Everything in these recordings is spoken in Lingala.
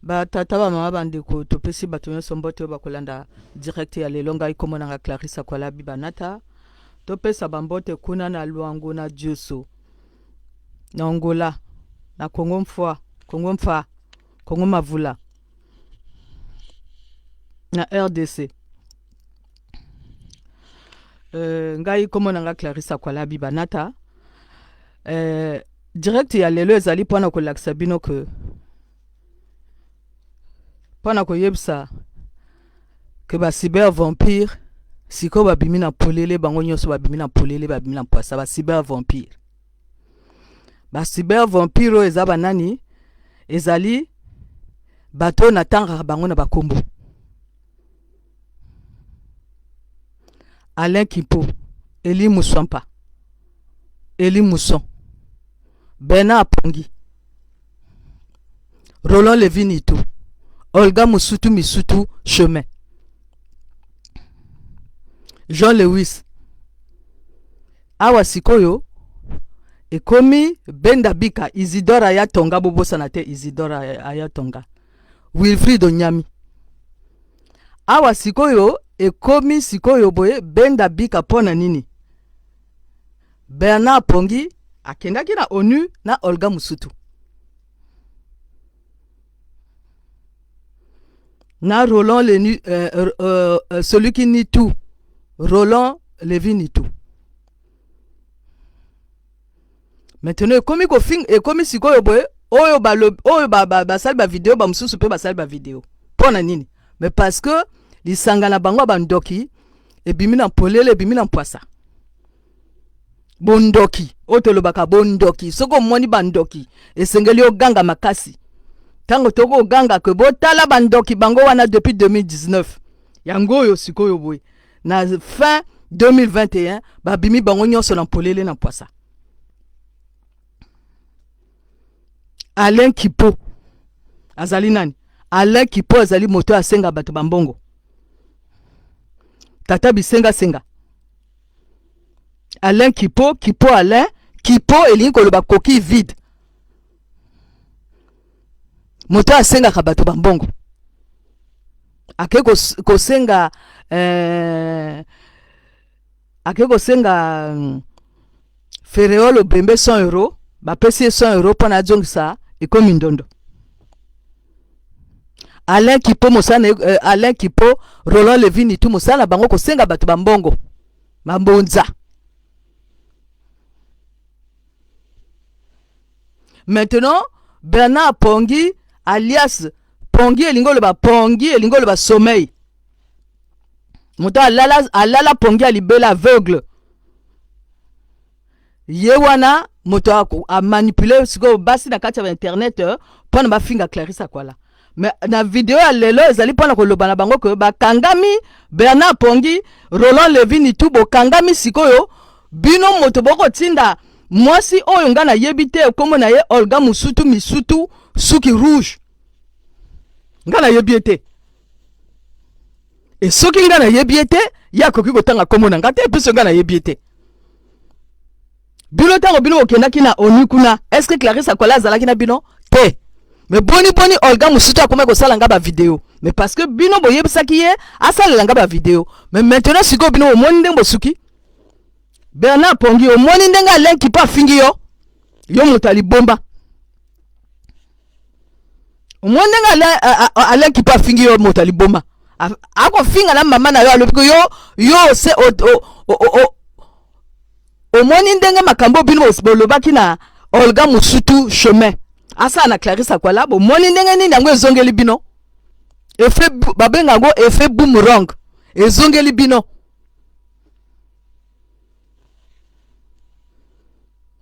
Ba tata ba mama ba ndeko topesi bato nyonso mbote oyo bakolanda direct ya lelo. Ngai kombo na nga Clarisse Akwalabi Banata. Topesa bambote kuna na Luango na Dioso na Angola na Congo Mfwa Congo Mfa Congo Mavula na RDC. Ngai kombo na nga Clarisse Akwalabi Banata. Direct ya lelo ezali mpona kolakisa bino ke mpona koyebisa ke ba cyber vampire sikoyo babimi na polele, bango nyonso babimi na polele, babimi na mpwasa, ba cyber vampire. Ba cyber vampire oyo eza banani? Ezali bato oyo natangaka bango na bakombo. Alain Kipo, Eli Muswampa, Eli Muson, Bernard Pongi, Roland Levin Ito, Olga Musutu Misutu Chemin, Jean Lewis. Awa sikoyo ekomi Benda Bika, Isidore Ayatonga, bobosana te Isidore Ayatonga, Wilfried Onyami. Awa sikoyo ekomi sikoyo boye Benda Bika mpo na nini? Bernard Pongi akendaki na ONU na Olga Musutu na Roland Lenu, celui qui nie tout, Roland Levi nie tout. Maintenant ekomi kofing, ekomi sikoyo boye oyo balobi, oyo ba, ba, basali ba video, ba mosusu pe basali ba video. Mpo na nini? Mais parce que lisanga na bango ya bandoki ebimi na polele, ebimi na mpwasa. Bondoki oyo tolobaka bondoki, soki omoni bandoki esengeli oganga makasi. Ntango tokoganga ke botala bandoki bango wana depuis 2019, yango oyo sikoyo boye na fin 2021 babimi bango nyonso na polele na mpwasa. Alain Kipo azali nani? Alain Kipo azali moto asenga bato bambongo, tata bisenga senga. Alain Kipo, Kipo Alain, Kipo elingi koloba coquille vide. Moto asengaka bato bambongo, ake kosenga ake kosenga Ferreol Obembe 100 euro, bapesi ye 100 euro mpona azongisa ekomi ndondo. Alain Kipo mosala Alain Kipo, Roland Levy Nitu mosala bango kosenga bato ba mbongo mambonza. Maintenant Bernard Pongi alias Pongi elingi oloba Pongi elingi oloba sommeil. Moto alala, alala pongi ya libela aveugle. Ye wana moto a manipuler sikoyo basi na kati ya internet mpona bafinga Clarisse Akwala. Mais na video ya lelo ezali mpona koloba na bango ke bakangami Bernard Pongi, Roland Levy Nitu, bokangami sikoyo bino moto bokotinda mwasi oyo nga nayebi te kombo na ye Olga Musutu Misutu suki rouge, nga nayebi ye te. E soki nga nayebi ye te, ye akoki kotanga kombo na nga te, biso nga nayebi ye te. Bino ntango bino bokendaki na ONU kuna, est-ce que Clarisse Akwala azalaki na bino? Te. Mais boni boni Olga Musutu akomaki kosala nga ba video. Mais parce que bino boyebisaki ye asalela nga ba video. Mais maintenant sikoyo bino bomoni ndenge bosuki. Bernard Pongi omoni ndenge Alain Kipa afingi yo. Yo moto ya libomba. Omoni ndenge Alain Kipa afingi yo moto ya libomba. Akofinga na mama na yo alobi ko yo yo se o, o, o, o, omoni ndenge makambo bino bolobaki na Olga Musutu chemin asala na Clarisse Akwala, bomoni ndenge nini yango ezongeli bino. Effet babenga yango effet boomerang, ezongeli bino.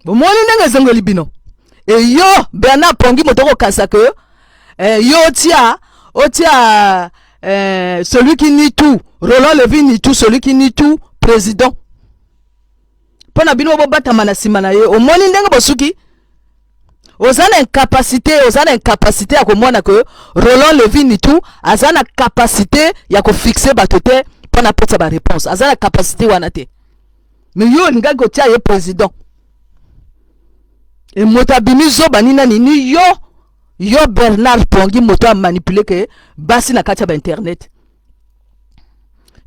Bomoni ndenge ezongeli bino. E yo Bernard Pongi moto okokanisa ke yo otia celui qui nie tout, Roland Levy nie tout, celui qui nie tout président. Pona bino bobatama na nsima na ye, omoni ndenge bosuki. Oza na incapacité, oza na incapacité ya komona ke Roland Levy Nitu aza na capacité ya kofixe bato te mpona apesa ba réponse, aza na capacité wana te. Mais yo olingaki kotia ye président, e moto abimi zoba ni nani ni yo. Yo Bernard Pongi, moto amanipule ke basi na kati ya bainternet,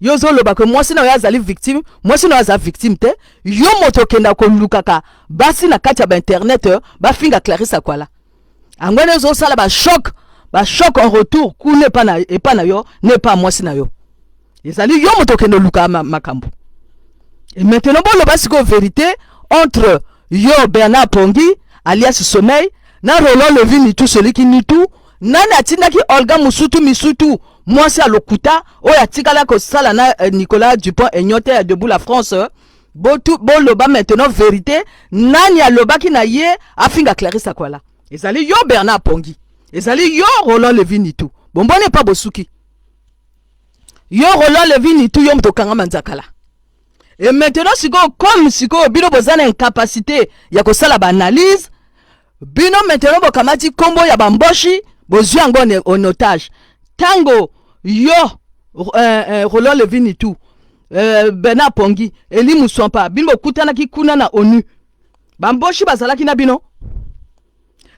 yo ozoloba ke mwasi na yo azali victime. Mwasi na yo aza victime te. Yo moto okenda kolukaka basi na kati ya bainternet bafinga Clarisse Akwala. Yango wana ezosala bachoc, bachoc en retour kuna epa na yo na epa mwasi na yo. Ezali yo moto okende oluka makambo. Et maintenant boloba sikoyo vérité entre yo Bernard Pongi alias Sommeil na Roland Levi Nitu, celui qui Nitu. Nani atindaki Olga Musutu Misutu, mwasi ya lokuta oyo atikala kosala na Nicolas Dupont Aignan te ya Debout la France? Botu boloba maintenant vérité. Nani alobaki na ye afinga Clarisse Akwala? Ezali yo Bernard Pongi, ezali yo Roland Levi Nitu. Bomboni epa bosuki. Yo Roland Levi Nitu, yo moto okangama nzakala. Et maintenant sikoyo, comme sikoyo bino boza na incapacité ya kosala baanalyse, bino maintenant bokamati nkombo ya bamboshi, bozwi yango en otage. Ntango yo Roland Levi Nitu, Bernard Pongi, Eli Muswampa, bino bokutanaki kuna na ONU, bamboshi bazalaki na bino.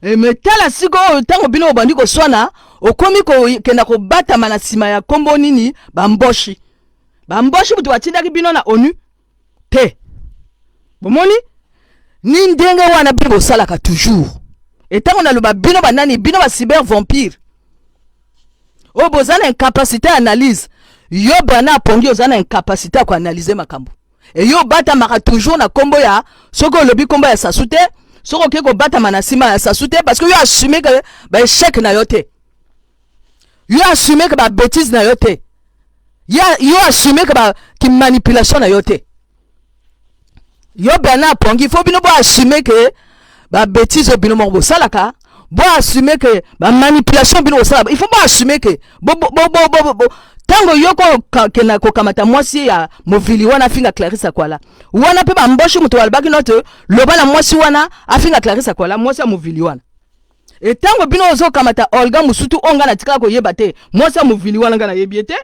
Me tala sikoyo, ntango bino bobandi koswana, okomi kokenda kobatama na nsima ya nkombo nini? Bamboshi. Bamboshi moto batindaki bino na ONU te. Bomoni ni ndenge wana bino bosalaka toujours. Etango naloba bino banani? Bino bacyber vampire oyo boza na incapacité ya analyse. Yo Bernard Pongi, oza na incapacité ya koanalyse makambo. Eyo obatamaka toujours na nkombo ya, soki olobi nkombo ya Sasu te, soki okoki kobatama na nsima ya Sasu te, parce que yo assume ke baéchec na yo te, yo assume ke babêtise na yo te, yo assume ke bakimanipulation na yo te. Yo Bernard Pongi, faut bino boassume ke babêtise oyo bino moko bosalaka, boassume ke bamanipulation bino bosalaka. Il faut boassume ke ntango yo kokenda kokamata mwasi ya movili wana afinga Clarisse Akwala wana, mpe bamboshi moto balobaki no te, loba na mwasi wana afinga Clarisse Akwala, mwasi ya movili wana. Etango bino ozokamata Olga Mosutu oyo ngai natikala koyeba te, mwasi ya movili wana ngai nayebi ye te.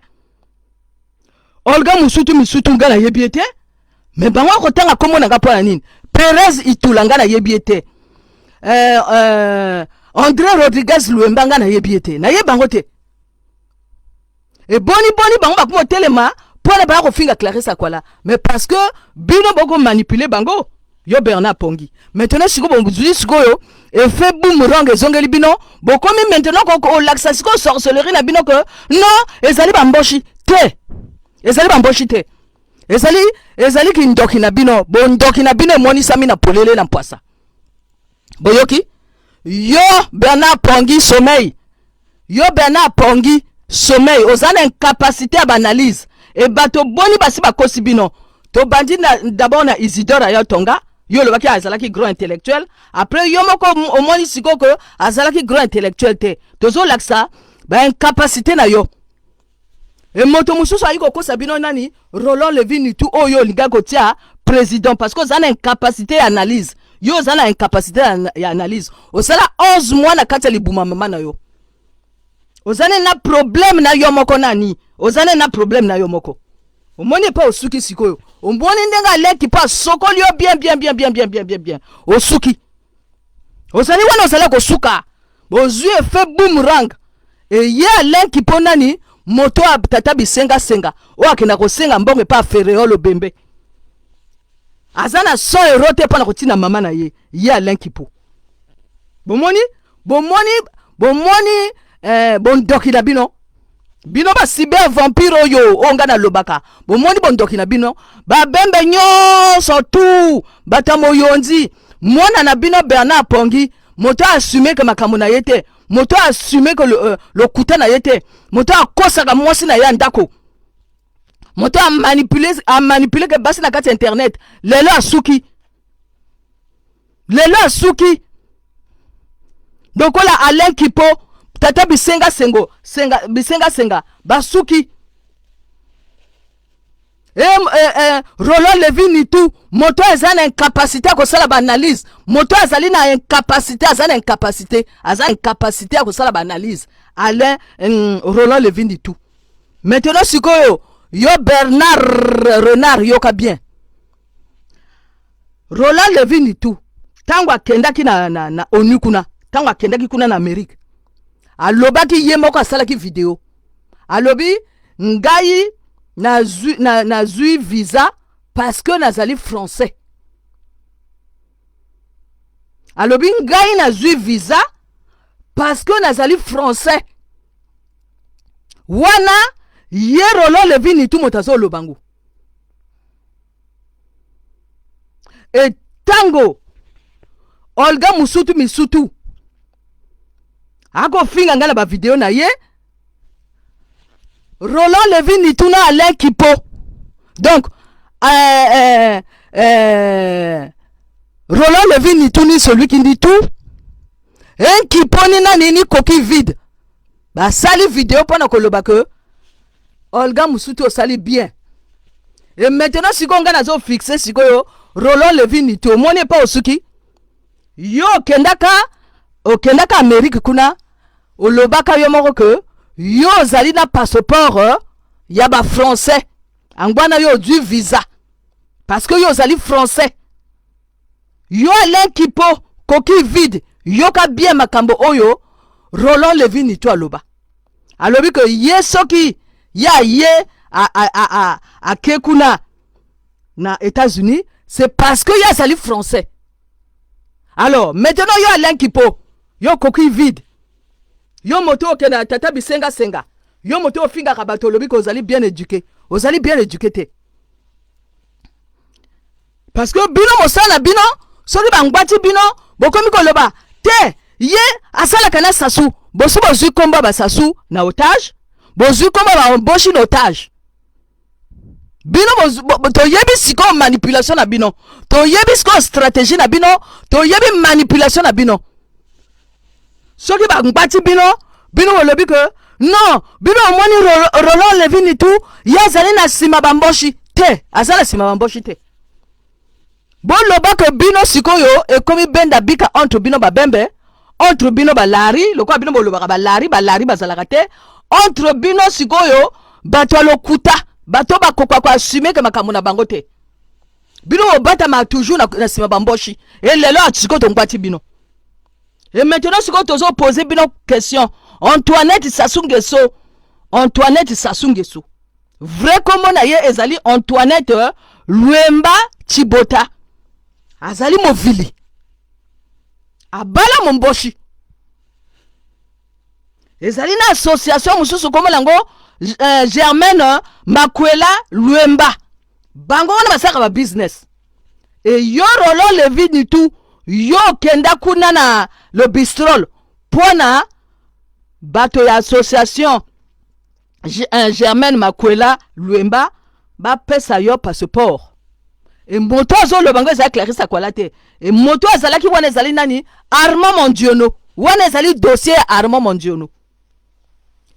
Olga Mosutu Misutu, ngai nayebi ye te. Me bango akotanga nkombo na ngai mpo na nini? Perez Itula, ngai nayebi ye te. André Rodriguez Luemba, ngai nayebi ye te, nayebi bango te. Eboni boni bango bakoma otelema mpo na baya kofinga Clarisse Akwala? Mais parce que bino bokomanipule bango. Yo Bernard Pongi, maintenant sikoyo bozwi sikoyo effet boomerang, ezongeli bino. Bokomi maintenant kolakisa sikoyo sorcellerie na bino ke non, ezali bamboshi te, ezali bamboshi te, ezali kindoki na bino. Bondoki na bino emonisami na polele na mpwasa. Boyoki? Yo Bernard Pongi Sommeil, yo Bernard Pongi Sommeil, oza na incapacité ya baanalyse. E bato boni basi bakosi bino? Tobandi d'abord na Isidore Ayotonga. Yo olobaki azalaki grand intellectuel. Après yo moko omoni sikoyo ke azalaki grand intellectuel te. Tozolakisa baincapacité na yo. E moto mosusu ayi kokosa bino nani? Roland Levi Nitu oyo olingaki kotia président, parce que oza na incapacité ya analyse. Yo oza na incapacité ya analyse. Osala 11 mois na kati ya libuma mama na yo. Oza nde na problème na yo moko. Nani oza nde na problème na yo moko? Omoni epa osuki sikoyo? Omoni ndenge aleki mpo asokoli yo bien bien bien bien bien bien bien bien. Osuki, ozali wana, ozali kosuka. Bozwi effet boomerang eye alenki mpo nani? Moto ya tata bisengasenga oyo akenda kosenga mbongo epa Fereol Obembe, aza na 100 euro te mpo na kotina mama na ye, ye alenki mpo. Bomoni, bomoni, bomoni bondoki na bino, bino bacyber vampire oyo, oyo ngai nalobaka. Bomoni bondoki na bino, babembe nyonso tu, bato ya moyonzi. Mwana na bino Bernard Pongi, moto assume ke makambo na ye te, moto assume ke lokuta na ye te, moto akosaka mwasi na ye ya ndako, moto amanipule ke basi na kati ya internet, lelo asuki, lelo asuki lokola Alain Kipo, tata bisenga sengo senga bisenga senga, basuki. E Roland Levi Nitu, moto eza na incapacité ya kosala baanalyse, moto azali na incapacité, aza na incapacité, aza incapacité ya kosala baanalyse, Alain Roland Levi Nitu. Maintenant sikoyo yo Bernard Renard, yoka bien. Roland Levi Nitu, ntango akendaki na ONU kuna, ntango Ntango akendaki kuna na Amerike, alobaki ye moko, asalaki video, alobi: "Ngai nazwi na, nazwi visa parce que nazali Français." Alobi: "Ngai nazwi visa parce que nazali Français." Wana ye Roland Levi Nitu moto azoloba ngo. Etango Olga Musutu Misutu akofinga ngai na bavideo na ye, Roland Levi Nitu na Alain Kipo, donc Roland Levi Nitu ni celui qui dit tout, Nkipo ni nani ni coquille vide, basali video mpona koloba ke Olga Musutu osali bien. Et maintenant sikoyo ngai nazofixe sikoyo Roland Levi Nitu, omoni epa osuki. Yo okendaka Amerike kuna, olobaka yo moko ke yo ozali na passeport ya Bafrançais. Angwana yo ozwi visa parce que yo ozali Français. Yo Alain Kipo, coquille vide, yoka bien makambo oyo Roland Levi Nitu aloba. Alobi ke ye soki ye aye ake kuna na États-Unis, c'est parce que ye azali Français. Alors maintenant yo Alain Kipo, yo coquille vide, yo moto okende na tata bisengasenga, yo moto ofingaka bato, olobi ke ozali bien éduqué. Ozali bien éduqué te, parce que bino mosala na bino, soki bangwati bino, bokomi koloba te ye asalaka na Sasu. Bosi bozwi nkombo ya Basasu na otage, bozwi nkombo ya Bamboshi na otage. Bino toyebi sikoyo manipulation na bino, toyebi sikoyo stratégie na bino, toyebi manipulation na bino. Soki bangbati bino, bino bolobi ke non, bino omoni Roland Levi Nitu, ye azali na nsima Bamboshi te, aza na nsima Bamboshi te. Boloba ke bino sikoyo ekomi benda bika entre bino Babembe, entre bino Balari, lokola bino bolobaka Balari, Balari bazalaka te entre bino. Sikoyo bato ya lokuta, bato bakoka koassumer ke makambo na bango te, bino bobatama toujours na nsima Bamboshi. E lelo sikoyo tongwati bino. Et maintenant sikoyo tozopose bino question. Antoinette Sassou Nguesso, Antoinette Sassou Nguesso, vrai kombo na ye ezali Antoinette Lwemba Chibota, azali movili, abala Momboshi. Ezali na association mosusu, kombo nango Germaine Makwela Lwemba. Bango wana basalaka babusiness. E yo Roland Levi Nitu, yo okenda kuna na le bistrol mpo na bato ya association Germaine Makwela Lwemba bapesa yo passeport. E moto azoloba ngo ezali Clarisse Akwala te. E moto azalaki wana ezali nani? Armand Mondiono. Wana ezali dossier ya Armand Mondiono.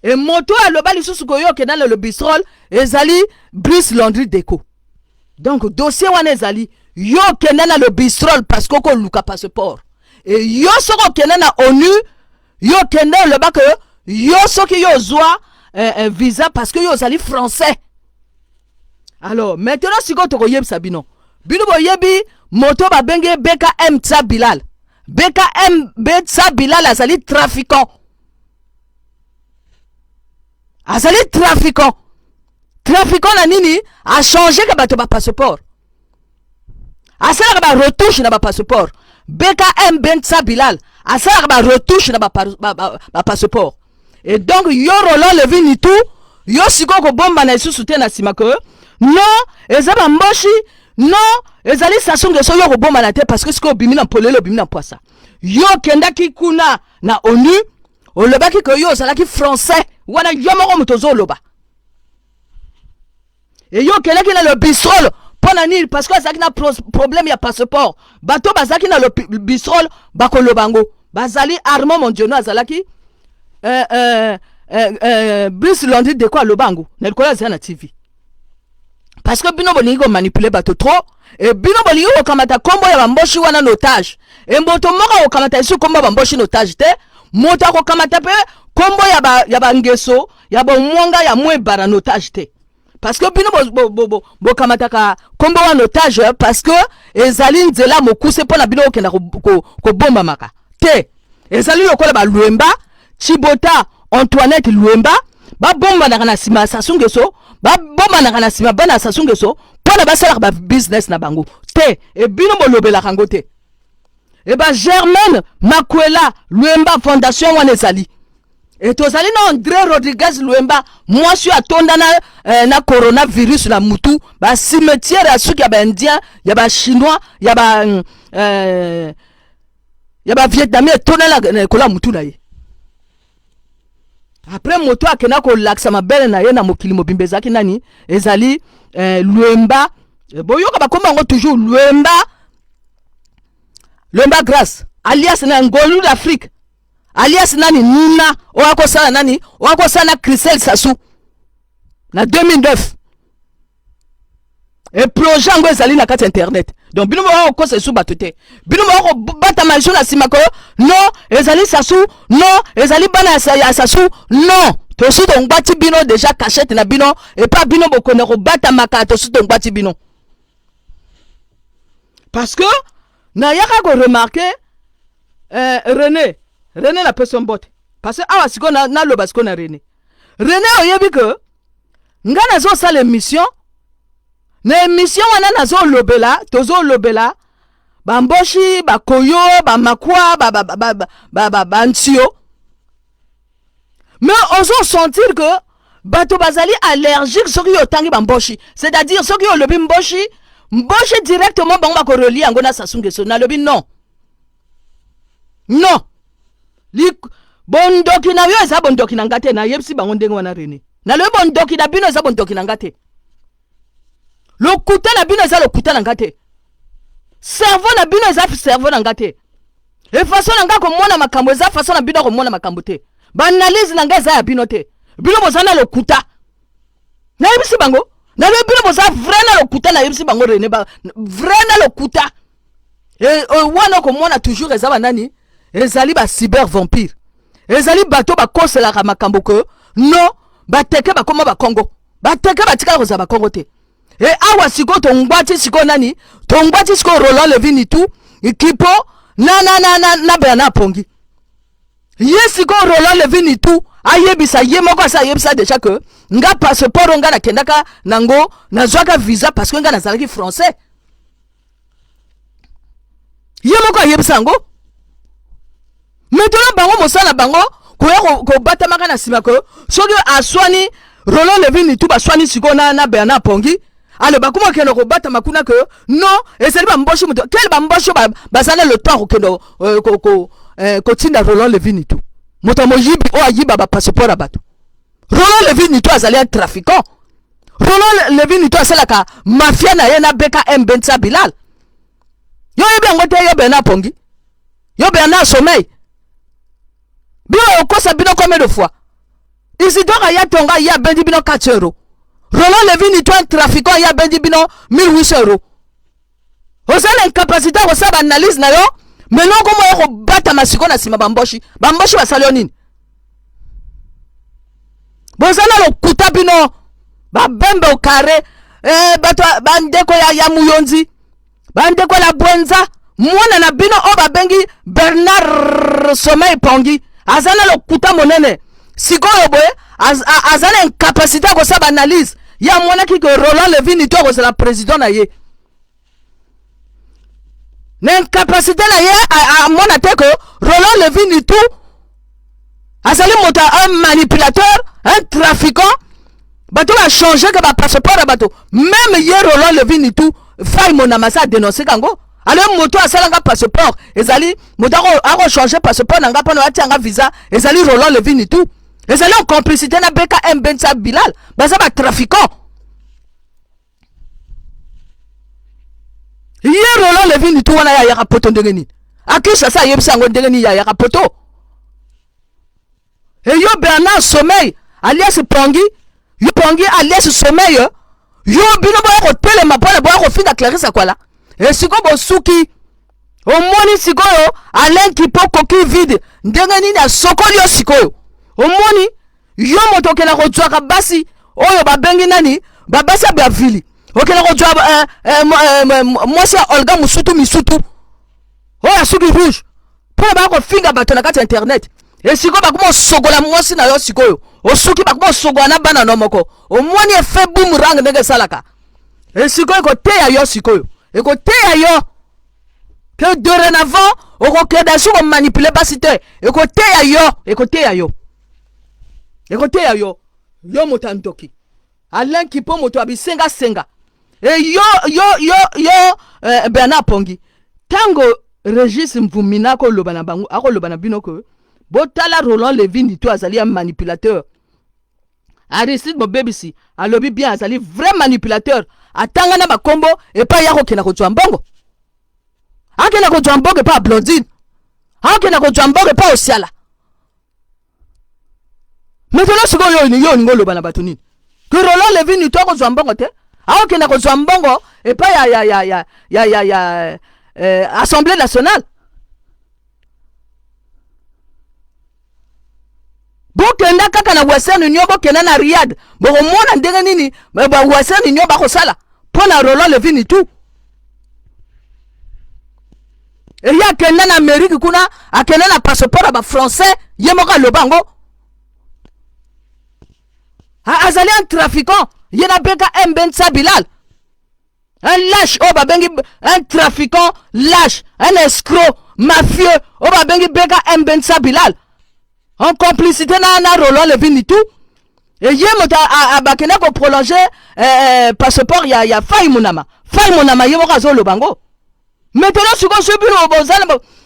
E moto aloba lisusu koyo okenda na le bistrol ezali Brice Landry Deco. Donc dossier wana ezali yo okenda na le bistrol parce que okoluka passeport. E yo soki okenda na ONU, yo okenda oloba ke yo soki yo ozwa visa parce que yo ozali Français. Alors maintenant sikoyo tokoyebisa bino, bino boyebi moto babengi BKM Tsa Bilal. BKM Tsa Bilal azali trafiquant, azali trafiquant. Trafiquant na nini? Achangeka bato bapasseport, asalaka baretouche na bapasseport. BKM Bentsa Bilal asalaka baretouche na bapasseport. Et donc yo Roland Levi Nitu, yo sikoyo kobombana lisusu te na nsima ke non, eza Bamboshi, non, ezali Sassou Nguesso. Yo kobombana te, parce que sikoyo obimi na polele, obimi na mpwasa. Yo okendaki kuna na ONU, olobaki ke yo ozalaki Français. Wana yo moko moto ozoloba. E yo okendaki na le bistrol mpo na nini? Parce que azalaki na problème ya passeport. Bato bazalaki na le bistrol bakoloba yango, bazali Armand Mondiono, azalaki Brice Landry Deko, aloba yango na likolo, azali na TV. Parce que bino bolingi komanipuler bato trop. E bino bolingi kokamata nkombo ya Bamboshi wana na otage. E moto moko akokamata lisusu nkombo ya Bamboshi na otage te. Moto akokamata mpe nkombo ya Bangeso, ya Bomwanga, ya Mwebara na otage te, parce que bino bokamataka nkombo wana otage parce que ezali nzela mokuse mpo na bino kokenda kobombamaka te. Ezali lokola ba Luemba, Tshibota, Antoinette Luemba, babombanaka na nsima ya Sassou Nguesso, babombanaka na nsima bana ya Sassou Nguesso mpo na basalaka ba business na bango te. E bino bolobelaka yango te. E ba Germaine Makwela Luemba fondation wana ezali. E tozali na André Rodriguez Luemba, mwasi oyo atonda na, eh, na coronavirus na mutu, ba cimetière ya suki ya ba indien, ya ba chinois, ya ba eh, ya ba vietnamien etonda na ekola mutu na ye. Après moto akenda kolakisa mabele na ye na mokili mobimba ezalaki nani? Ezali eh, Luemba. Eh, boyoka bakoma yango toujours Luemba, Luemba Grace alias na Ngolu d'Afrique, alias nani Nina oyo akosala nani, oyo akosala na Christelle Sassou na 2009. E projet yango ezali na kati ya internet. Donc bino boko kokosa esu bato te, bino boko kobatama lisu na nsima ko non ezali Sassou, non ezali bana ya Sassou, non tosi tongwati bino deja cachette na bino epa bino bokonda kobatamaka, tosi tongwati bino parce que nayaka koremarke eh, René, René napesi yo mbote parce que awa sikoyo naloba sikoyo na René. René oyebi ke nga nazosala émission, na émission wana nazolobela, tozolobela bamboshi, bakoyo, bamakwa, bantio, mais ozosentir que bato bazali allergique soki yo otangi bamboshi, c'est-à-dire soki olobi mboshi, mboshi directement bango bakorelie yango na Sassou Nguesso. Nalobi non, non, bondoki na yo eza bondoki na nga te. Nayebisi bango ndenge wana René, nalobi bondoki na bino eza bondoki na nga te, lokuta na bino eza lokuta na nga te, cerveau na bino eza cerveau na nga te, e façon na nga komona makambo eza façon na bino komona makambo te, baanalyse na nga eza ya bino te, bino boza na lokuta. Nayebisi bango, nalobi bino boza vrai na lokuta. Nayebisi bango René, ba, vrai na lokuta. E, wana okomona toujours eza banani, ezali ba cyber vampire, ezali bato bakoselaka makambo ke non bateke bakoma bakongo, bateke batikala kozala bakongo te. E awa sikoyo tongwati sikoyo nani, tongwati sikoyo Roland Levi Nitu Kipo na, na, na, na, na Bernard Pongi. Ye sikoyo Roland Levi Nitu ayebisa ye moko, asi ayebisa deja ke nga passeport nga nakendaka nango, nazwaka visa parce que nga nazalaki français. Ye moko ayebisa yango. Maintenant bango mosala bango koya kobatamaka na nsima ke soki aswani Roland Levi Nitu baswani sikoyo na, na Bernard Pongi, ale bakoma kokende kobatama kuna ke non ezali bamboshi moto kele bamboshi baza na le temps kokende kotinda Roland Levi Nitu, moto ya moyibi oyo ayiba bapasseport ya bato. Roland Levi Nitu azali un trafiquant. Roland Levi Nitu asalaka mafia na ye na BKM Bensa Bilal. Yo oyebi yango te, yo Bernard Pongi, yo Bernard Sommeil, bino okosa bino combien de fois Isidore aya tonga ye abendi bino 400 euros, Roland Levi Nitu un trafiquant ye abendi bino 1800 euros. Oza na incapacité ya kosala baanalyse na yo, maintenant okoma oya kobatama sikoyo na nsima bamboshi, bamboshi basali yo nini? Boza na lokuta bino babembe au carré, eh, bato bandeko ya, ya muyonzi, bandeko ya bwenza, mwana na bino oyo babengi Bernard Sommeil Pongi aza na lokuta monene sikoyo boye, aza na incapacité ya kosala baanalyse. Ye amonaki ke Roland Levi Nitu akozala président na ye, na incapacité na ye amona te ke Roland Levi Nitu azali moto un manipulateur, un trafiquant, bato bachange ke bapasseport ya bato. Même ye Roland Levi Nitu fai monamasa adénonce kango, ale moto asalanga passeport ezali moto akochange passeport na nga mpona atianga visa ezali Roland Levi Nitu, ezali en complicité na BKM Bensa Bilal, baza batrafiquant. Ye Roland Levi Nitu wana ye ayaka poto ndenge nini? Akishasa ayebisa yango ndenge nini ye ayaka poto? E yo Bernard Sommeil alias Pongi, yo Pongi alias Sommeil, yo bino boya kotelema mpona boya kofinga Clarisse Kwala. E sikoyo bosuki, omoni sikoyo Alain Kipo coquille vide ndenge nini asokoli yo sikoyo. Omoni yo moto okenda kozwaka basi oyo babengi nani, babasi ya bavili, okenda kozwa mwasi ya Olga Musutu Misutu oyo asuki rouge. mpo na baya kofinga bato na kati ya internet. Esikoyo bakoma osogola mwasi na yo, sikoyo osuki, bakoma osogola na bana no moko. Omoni effet boomerang ndenge esalaka. Esikoyo ekoteya yo, sikoyo ekoteya yo ke dorénavant okokenda su komanipule basi te. Ekoteya yo, ekoteya yo, ekoteya yo. Yo moto ya ndoki, Alain Kipo, moto ya bisengasenga. E yo yo yo yo Bernard Pongi, ntango Regis Mvumina akoloba na bango, akoloba na bino ke botala Roland Levy Nito azali ya manipulateur. Aristide Mobebisi alobi bien, azali vrai manipulateur. Atanga na bakombo epai ya kokenda kozwa mbongo, akenda kozwa mbongo epai ya Blondine, akenda kozwa mbongo epai Osiala. Maintenant sikoyo yo yo olingi oloba na bato nini? Ke Roland Levy Nito akozwa mbongo te, akokenda kozwa mbongo epai ya ya ya ya ya ya ya Assemblée nationale. Bokenda kaka na Western Union, bokenda na Riyad, bokomona ndenge nini ba Western Union bakosala mpo na Roland Levy Nitu. Eye akenda na Amerike kuna, akenda na passeport ya bafrançais, ye moko aloba yango. Azali un trafiquant, ye na beka mbensa Bilal, un lâche oyo babengi un trafiquant lâche, un escroc mafieux oyo babengi beka mbensa Bilal, en complicité na Roland Levy Nitu. Eye moto bakenda koprolonge passeport ya Fai Monama. Fai Monama ye moko azoloba yango. Maintenant sikoyo, soki bino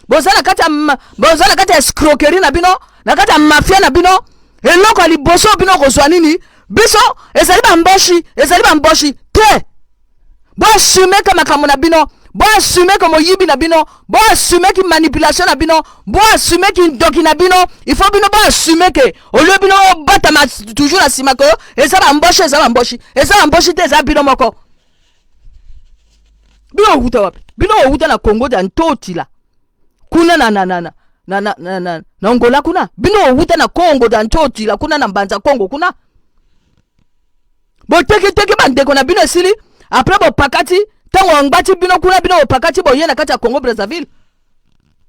boza na kati ya boza na kati ya escroquerie na bino, na kati ya mafia na bino, eloko ya liboso bino kozwa nini? Biso ezali bamboshi, ezali bamboshi te. Boassume ke makambo na bino, boassume ke moyibi na bino, boassume ki manipulation na bino, boassume ki ndoki na bino. Il faut bino boassume ke olie bino obatama toujours na nsima ke eza bamboshi, eza bamboshi, eza bamboshi te, eza bino moko. Bino owuta wapi? Bino owuta na Congo ya Ntotila kuna na na na na na na na na na Angola kuna. Bino owuta na Congo ya Ntotila kuna na Mbanza Congo kuna. Botekiteki bandeko na bino esili, après bopakati ntango angbati bino kuna, bino bopakati boye na kati ya Congo Brazzaville.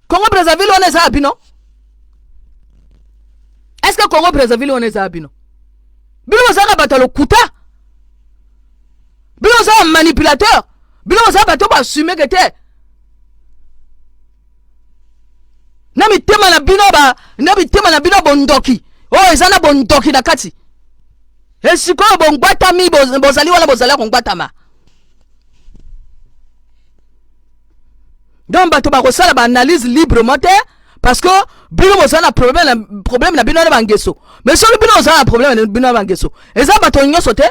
Congo Brazzaville wana eza ya bino? Est-ce que Congo Brazzaville wana eza ya bino? Bino bozalaka bato ya lokuta, bino bozalaka manipulateur, bino bozalaka bato baasumeke te na mitema na bino, ba na mitema na bino bondoki oyo eza na bondoki na kati. Esikoyo bongwatami, bozali wana, bozali ya kongwatama. Donc bato bakosala baanalyse librement te, parce que bino bozala na problème na bino na bangeso. Mais soki bino bozala na problème na bino na bangeso, eza bato nyonso te.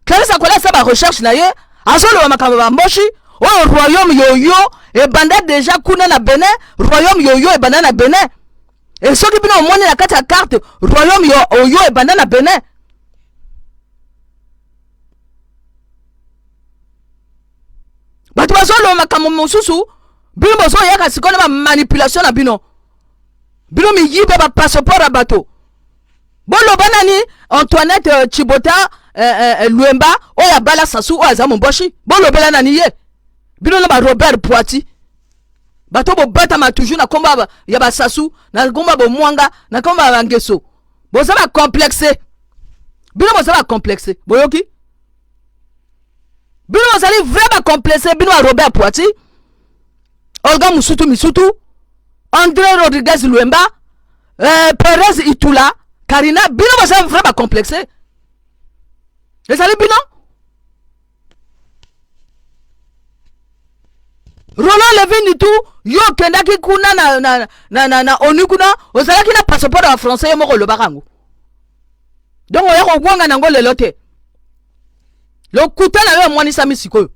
Clarisse akola asa barecherche na ye, azoloba makambo ya bamboshi oyo. Royaume yoyo ebanda déjà kuna na Benin, royaume yoyo ebanda na Benin. E soki bino omoni na kati ya carte, royaume yo oyo ebanda na Benin. Bato bazoloba makambo mosusu, bino bozoyaka sikoyo na bamanipulation na bino. Bino miyibe bapasseport ya bato. Boloba nani? Antoinette Chibota Lwemba oyo abala Sasu oyo aza momboshi, bolobela nani ye? Bino na barobert Poiti, bato bobatama toujours na kombo ya basasu, na kombo ya bomwanga, na kombo ya bangeso. Boza bacomplexe, bino boza bacomplexe. Boyoki? Bino bozali vrai bacomplexe, bino ba Robert Poiti, Olga Musutu Misutu, André Rodriguez Lwemba, Perez Itula Karina, bino boza vrai bacomplexe. Ezali bino. Roland Levin Nitu, yo okendaki kuna na ONU kuna, ozalaki na passeport ya français, yo moko olobaka yango. Donc oya kogwanga nango lelo te. Lokuta na yo emwanisami sikoyo.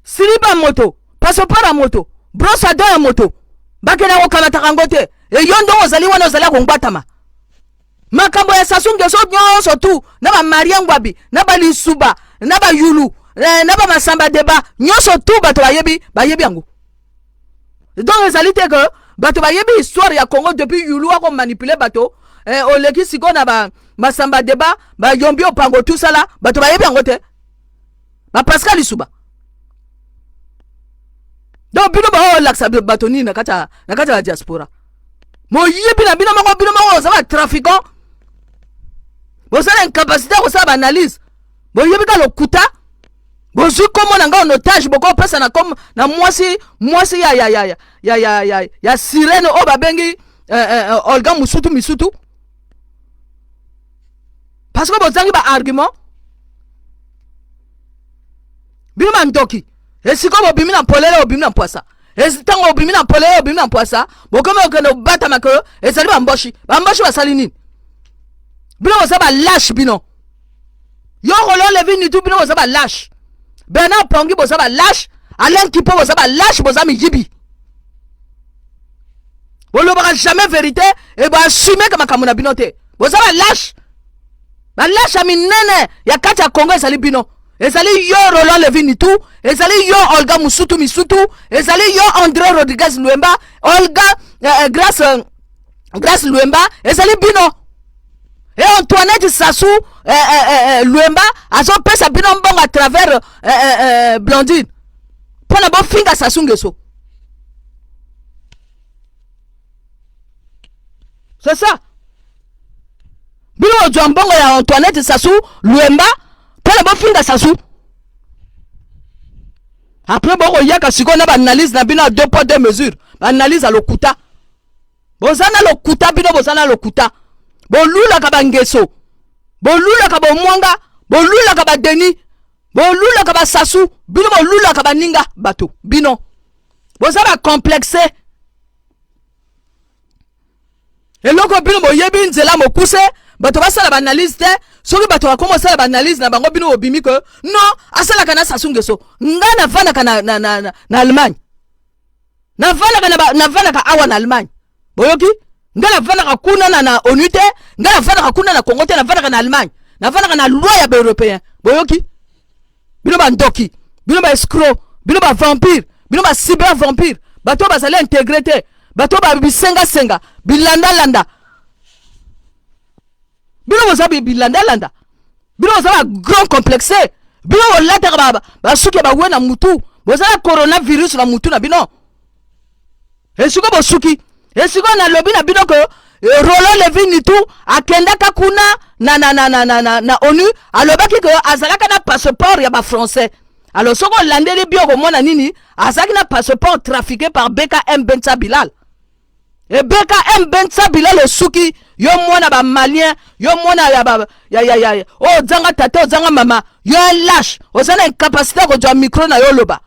Siliba moto, passeport ya moto, brosse à dents ya moto, bakenda kokamataka yango te. Eyo ndongo ozali wana, ozali ya kongwatama. Makambo ya Sassou Nguesso nyonso tu na bamarie Ngwabi na balisuba na bayulu na bamasamba deba nyonso tu, bato bayebi, bayebi yango. Donc ezali te ke bato bayebi histoire ya Congo depuis yulu akomanipule bato. Oleki sikoyo na ba masamba deba, bayombi opango tusala, bato bayebi yango te, bapascal lisuba. Donc bino baolakisa bato nini na kati ya diaspora? Moyibi na bino moko, bino moko boza batrafiquant, boza na incapacité ya kosala baanalyse, boyebi ka lokuta. Bozwi nkombo na ngai en otage, bokopesa na kom na mwasi mwasi ya ya ya ya ya ya ya ya sirene oyo babengi Olga Musutu Misutu, parce que bozangi ba argument. Bino bandoki, esika bobimi na polele, obimi na mpwasa. Ntango obimi na polele, obimi na mpwasa, bokomi okende obatama ke ezali bamboshi. Bamboshi basali nini? Bino boza balâches. Bino, yo Roland Levi Nitu, bino boza balâches. Bernard Pongi, boza balâches. Alain Kipo, boza balâches, boza miyibi. Bolobaka jamais vérité e boassumeke makambo na bino te. Boza balâches, balâches ya minene ya kati ya Congo. Ezali bino, ezali yo Roland Levi Nitu, ezali yo Olga Musutu Misutu, ezali yo André Rodriguez Luemba, Olga Grace, Grace Luemba, ezali bino. E Antoinette Sasu Luemba azopesa bino mbongo à travers Blandine mpona bofinga Sasu Ngeso. C'est ça. Bino bozwa mbongo ya Antoinette Sasu Luemba mpona bofinga Sasu. Après bokoyaka sikoyo na baanalyse na bino ya deux poids deux mesures, baanalyse ya lokuta. Boza na lokuta, bino boza na lokuta. Bolulaka bangeso, bolulaka bomwanga, bolulaka badeni, bolulaka basasu. Bino bolulaka baninga bato. Bino boza bacomplexe. Eloko bino boyebi, nzela mokuse, bato basala baanalyse te. Soki bato bakoma osala baanalyse na bango, bino bobimi ke non, asalaka na Sasu Ngeso. Nga navandaka na Allemagne, navandaka awa na Allemagne, boyoki? Nga navandaka kuna na ONU te, nga navandaka kuna na Congo te, navandaka na Allemagne, navandaka na loi ya baeuropéen, boyoki? Bino bandoki, bino baescroc, bino bavampire, bino bacyber vampire, bato oyo bazali intégré te, bato oyo babisengasenga, bilandalanda. Bino boza bilandalanda, bino boza bagrand complexe. Bino bolataka basuki ya bawe na mutu, boza na coronavirus na mutu na bino. Esiko bosuki, esiko nalobi na bino ke Roland Levi Nitu akendaka kuna na ONU, alobaki ke azalaka na passeport ya bafrançais. Alors soki olandeli bio, komona nini? Azalaki na passeport trafiqué par BKM Bensa Bilal. E BKM Bensa Bilal, osuki. Yo mwana bamalien, yo mwana ya ba ya ya ya oyo ozanga tata, ozanga mama, yo un lâche, oza na incapacité ya kozwa micro na yo oloba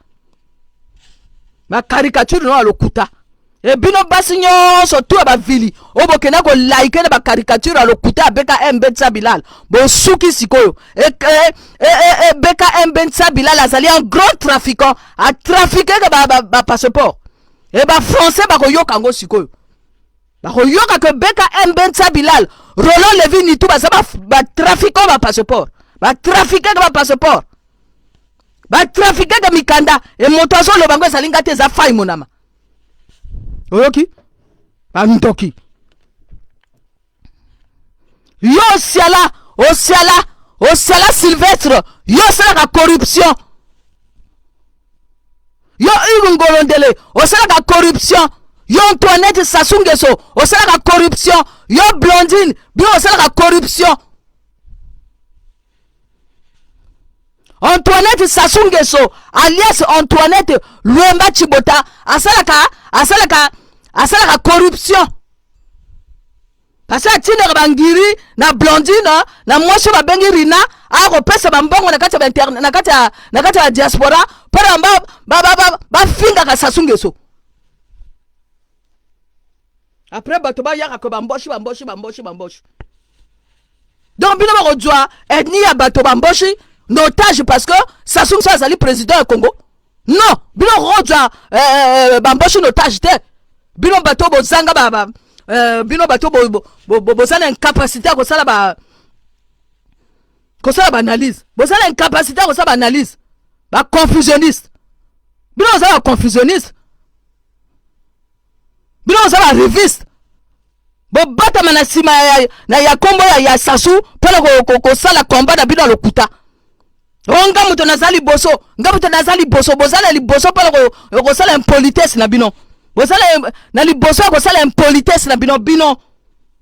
bacaricature no ya lokuta. E bino basi nyonso tu ya bavili oyo bokenda kolike na bacaricature ya lokuta ya BKM Bensa Bilal, bosuki sikoyo. E BKM Bensa Bilal azali un grand trafiquant, atrafiqueke bapasseport ba e bafrançais. Bakoyoka yango sikoyo, bakoyoka ke BKM Bensa Bilal, Roland Levi Nitu baza batrafiquant bapasseport, batrafiqueke bapasseport, batrafiqueke mikanda. E moto azoloba ngo ezali nga te, eza Fai Monama, oyoki? Bandoki. Yo osiala, osiala, osiala Sylvestre, yo osalaka corruption. Yo Hugues Ngolondele, osalaka corruption. Yo Antoinette Sasu Ngeso, osalaka corruption. Yo Blondine, bino osalaka corruption. Antoinette Sasu Ngeso alias Antoinette Luemba Chibota asalaka corruption, parce atindaka bangiri na Blondine na mwasi oyo babengi Rina, akopesa bambongo na kati ya diaspora mpona bafingaka Sasu Ngeso. Après bato bayaka ko bamboshi, bamboshi, bamboshi, bamboshi. Donc bino bakozwa ethnie ya bato bamboshi en otage parce que Sasu Ngeso azali président ya Congo? Non, bino kozwa bamboshi en otage te. Bino bato bozanga bino bato boza na incapacité ya kosala baanalyse, boza na incapacité ya kosala baanalyse, baconfusionniste. Bino boza baconfusionniste, bino boza bareviste. Bobatama na nsima ya kombo ya Sasu mpona kosala combat na bino ya lokuta. O oh, nga moto naza liboso, nga moto naza liboso, boza na liboso mpona kosala impolitesse na bino. Boza na liboso ya kosala impolitesse na bino bino.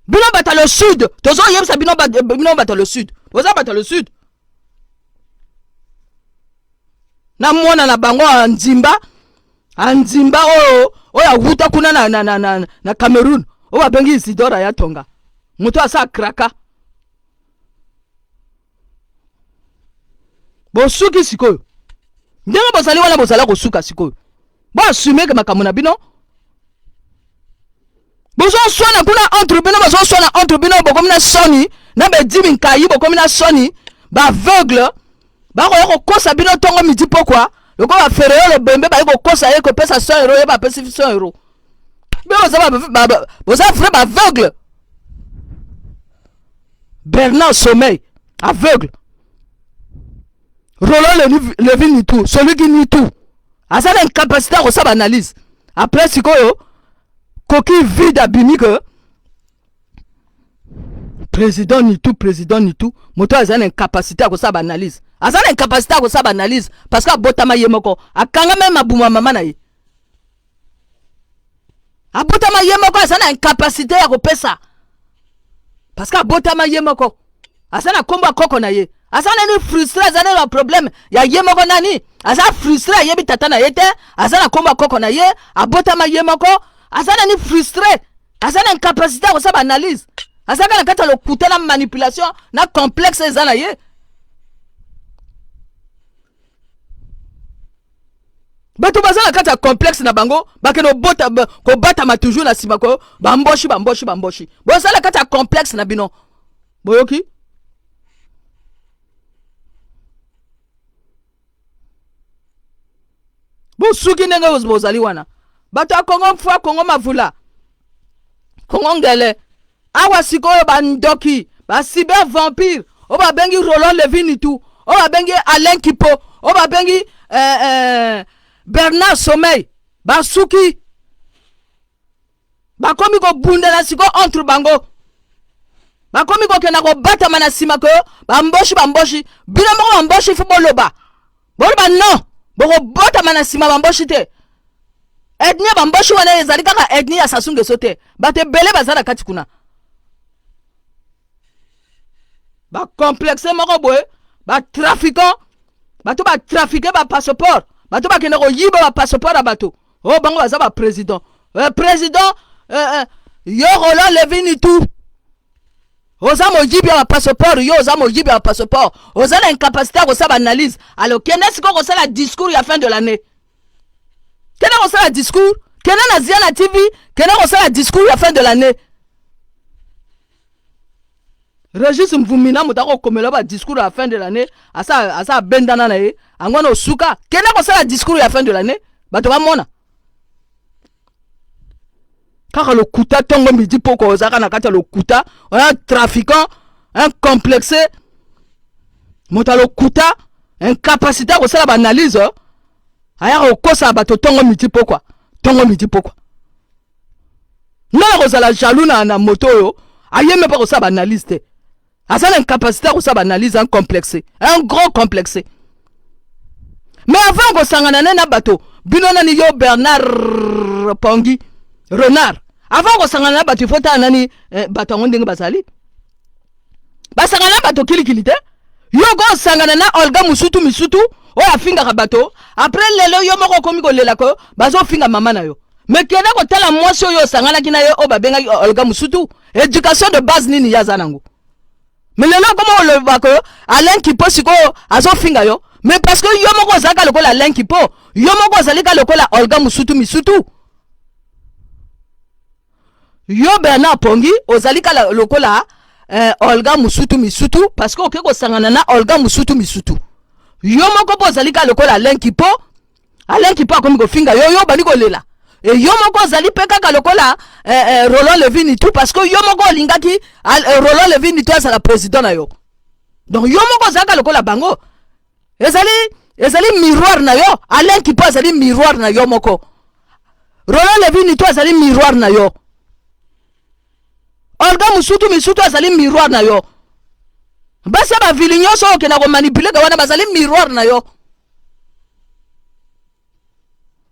Bino bato ya le sud, tozoyebisa bino bino bato ya le sud. Boza bato ya le sud. Na mwana na bango ya nzimba, anzimba oyo oyo awuta kuna na, na, na, na, na Cameroun, oyo babengi Isidore ya Tonga. Moto asa kraka. Bosuki sikoyo ndenge bozali wana, bozala kosuka sikoyo. Boasumeke makambo na bino. Bozoswana kuna entre bino, bozoswana entre bino, bokomi na soni na bedimi nkayi, bokomi na soni baaveugle bakoya kokosa bino ntongo midi pokwa lokola bafereyo lobembe bayi kokosa ye kopesa 100 euro, ye bapesi 100 euro. Bino boza vrai baaveugle. Bernard Sommeil, aveugle. Roland Levy Nitu, celui qui nie tout. Aza na incapacité ya kosala analyse. Après sikoyo, coquille vide abimi que président Nitu, président Nitu, moto aza na incapacité ya kosala analyse. Aza na incapacité ya kosala analyse parce que abotama ye moko, akanga meme mabuma mama na ye. Abotama ye moko, aza na incapacité ya kopesa parce que abotama ye moko, aza na kombo ya koko na ye, aza nani frustré, aza nani ba problème ya ye moko, nani aza frustré, ayebi tata na ye te, aza na kombo ya koko na ye, abotama ye moko, aza nani frustré, aza na incapacité ya kosala analyse, aza kaka na kati ya lokuta na manipulation na complexe eza na ye. Bato baza na kati ya complexe na bango, bakende kobota kobatama toujours na nsima ko bamboshi bamboshi bamboshi. Boza na kati ya complexe na bino, boyoki? Bosuki ndenge bozali wana. Bato ya Kongo mfua, Kongo mavula, Kongo ngele. Awa sikoyo bandoki ba cyber vampire oyo babengi Roland Levy Nitu, oyo babengi Alain Kipo, oyo babengi Bernard Sommeil, basuki bakomi kobundana sikoyo entre bango, bakomi kokenda kobatama na nsima ko bamboshi bamboshi. Bino moko bamboshi fo boloba, boloba non, bokobotama na nsima bamboshi te. Ethnie bamboshi wana ezali kaka ethnie ya Sassou Nguesso te, bato ebele baza na kati kuna. Bacomplexe moko boye, batrafiquant, bato batrafike bapasseport, bato bakende koyiba bapasseport ya bato oyo bango baza baprésident. Président yo Roland Levy Nitu, oza moyibi ya bapasseport, yo oza moyibi ya bapasseport, oza na incapacité ya kosala baanalyse. Alors kende sikoyo kosala discours ya fin de l'année, kende kosala discours, kende na Zia na TV, kende kosala discours ya fin de l'année. Régis Mvumina moto akokomela ba discours ya fin de l'année, asa asa abendana na ye ango wana osuka. Kende kosala discours ya fin de l'année, bato bamona kaka lokuta ntongo midi poko, ozalaka na kati ya lokuta, un trafiquant, un complexe, moto ya lokuta, incapacité ya kosala baanalyse, ayaka kokosa bato ntongo midi pokwa, ntongo midi pokwa. Nga na kozala jaloux na moto oyo ayembe mpe kosala baanalyse te, aza na incapacité ya kosala baanalyse, un complexe, un gros complexe. Mais avant kosangana ne na bato bino nani, yo Bernard Pongi Renard, avant kosangana na bato ifo tala nani bato yango ndenge bazali. Basangana na bato kilikili te. Yo kosangana na Olga Musutu Misutu oyo afingaka bato, après lelo yo moko okomi kolela ko bazofinga mama na yo. Mais kende kotala mwasi oyo osanganaki na ye oyo babengaki Olga Musutu, éducation de base nini ye aza nango? Mais lelo okoma koloba ko Alain Kipo sikoyo azofinga yo, mais parce que yo moko ozalaka lokola Alain Kipo, yo moko ozali ka lokola Olga Musutu Misutu. Yo Bernard Pongi ozali kala lokola Olga Musutu Misutu, parce que oke kosangana na Olga Musutu Misutu. Yo moko mpo ozali kala lokola Alain Kipo, Alain Kipo akomi kofinga yo, yo obandi kolela. E yo moko ozali mpe kaka lokola Roland Levy Nitu, parce que yo moko olingaki Roland Levy Nitu azala président na yo. Donc yo moko ozalaka lokola bango. Ezali miroir na yo. Alain Kipo azali miroir na yo moko. Roland Levy Nitu azali miroir na yo. Olga Musutu Misutu azali miroir na yo. Basi ya bavili nyonso oyo okenda komanipule ke wana bazali miroir na yo.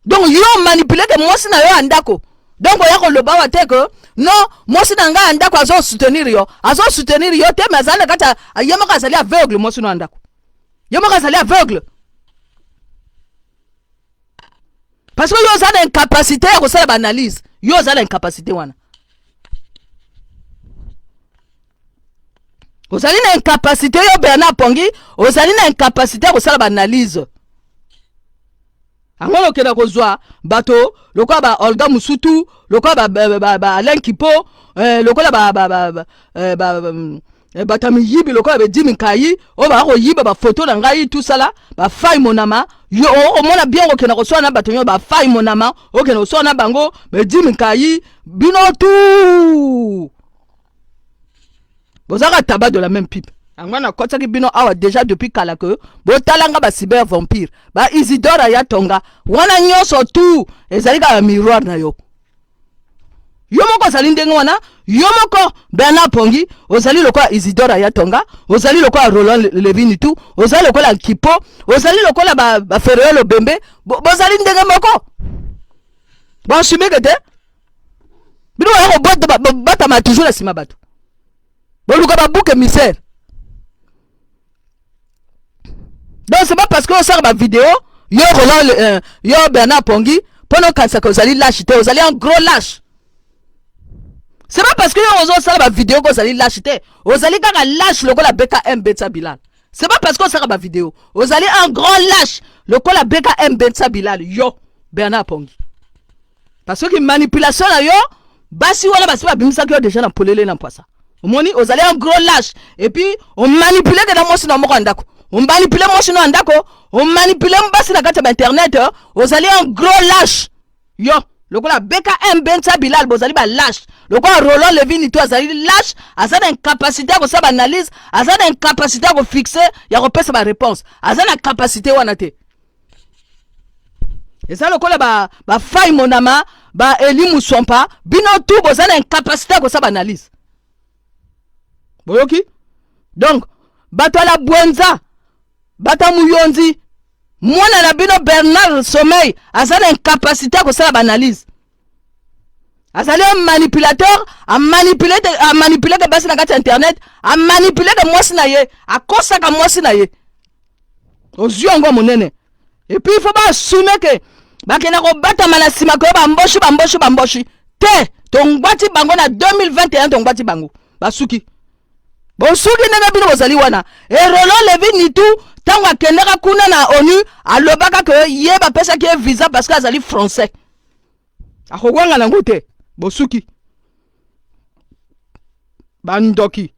Donc yo manipule ke mwasi na yo ya ndako. Donc oya koloba awa te ke non, mwasi na ngai ya ndako azo soutenir yo. Azo soutenir yo te, mais azali na kati ya ye moko azali aveugle. Mwasi na yo ya ndako, ye moko azali aveugle, parce que yo oza na incapacité ya kosala baanalyse. Yo oza na incapacité wana, ozali na incapacité. Yo Bernard Pongi, ozali na incapacité ya kosala baanalyse. Yango okenda kozwa bato lokola ba Olga Musutu, lokola ba, ba, ba, ba Alain Kipo, lokola ba, ba, ba, ba, eh, ba, bato ya miyibi lokola bedimi nkai oyo baya koyiba bafoto na ngai tusala bafai monama. Yo omona bien, okenda koswana na bato nyonso bafai monama, okenda koswana na bango bedimi nkai. Bino tu bozaka tabac de la même pipe. Yango nakotisaki bino awa déjà depuis kala ke botalanga ba cyber vampire, ba Isidore ya tonga wana nyonso tu ezali kaka miroir na yo. Yo moko ozali ndenge wana. Yo moko Bernard Pongi ozali lokola Isidore ya tonga, ozali lokola Roland Levini tu, ozali lokola Nkipo, ozali lokola bafereolo ba Bembe. Bozali ndenge moko, bonsumeke te. Bino baya kobatama toujours na nsima bato, boluka babouc émissaire. Donc c'est pas parce que osala bavideo, yo Roland, yo Bernard Pongi, mpo na okanisaka ozali lâche te. Ozali un gros lâche. C'est pas parce que yo ozosala bavideo ko ozali lâche te. Ozali kaka lâche lokola BKM Betsa Bilal. C'est pas parce que osalaka bavideo. Ozali un grand lâche lokola BKM Betsa Bilal, yo Bernard Pongi, parce que manipulation na yo, basi wana basi babimisaki yo déjà na polele na mpwasa. Omoni, ozali un gros lâche. Et puis omanipule ke na mwasi na moko ya ndako, omanipule mwasi no ya ndako, omanipule basi na kati ya bainternet. Ozali un gros lâche, yo lokola BKM Bensa Bilal. Bozali balâche lokola Roland Levini to. Azali lâche, aza na incapacité ya kosala baanalyse, aza na incapacité ya kofixe, ya kopesa baréponse. Aza na capacité wana te. Eza lokola bafai ba monama, baeli muswampa. Bino tu boza na incapacité ya kosala baanalyse. Boyoki? Donc bato ya la bwenza, bato ya muyonzi, mwana na bino Bernard Sommeil aza na incapacité ya kosala baanalyse. Azali un manipulateur. Amanipuleke basi na kati ya internet, amanipuleke mwasi na ye, akosaka mwasi na ye. Ozwi yango monene. Et puis il faut baassume ke bakenda kobatama na nsima koyo bamboshi, bamboshi, bamboshi te. Tongwati bango na 2021, tongwati bango, basuki, bosuki ndenge bino bozali wana. E Roland Levi Nitu, ntango akendaka kuna na ONU, alobaka ke ye bapesaki ye visa parce que azali Français. Akowanga nango te. Bosuki, bandoki.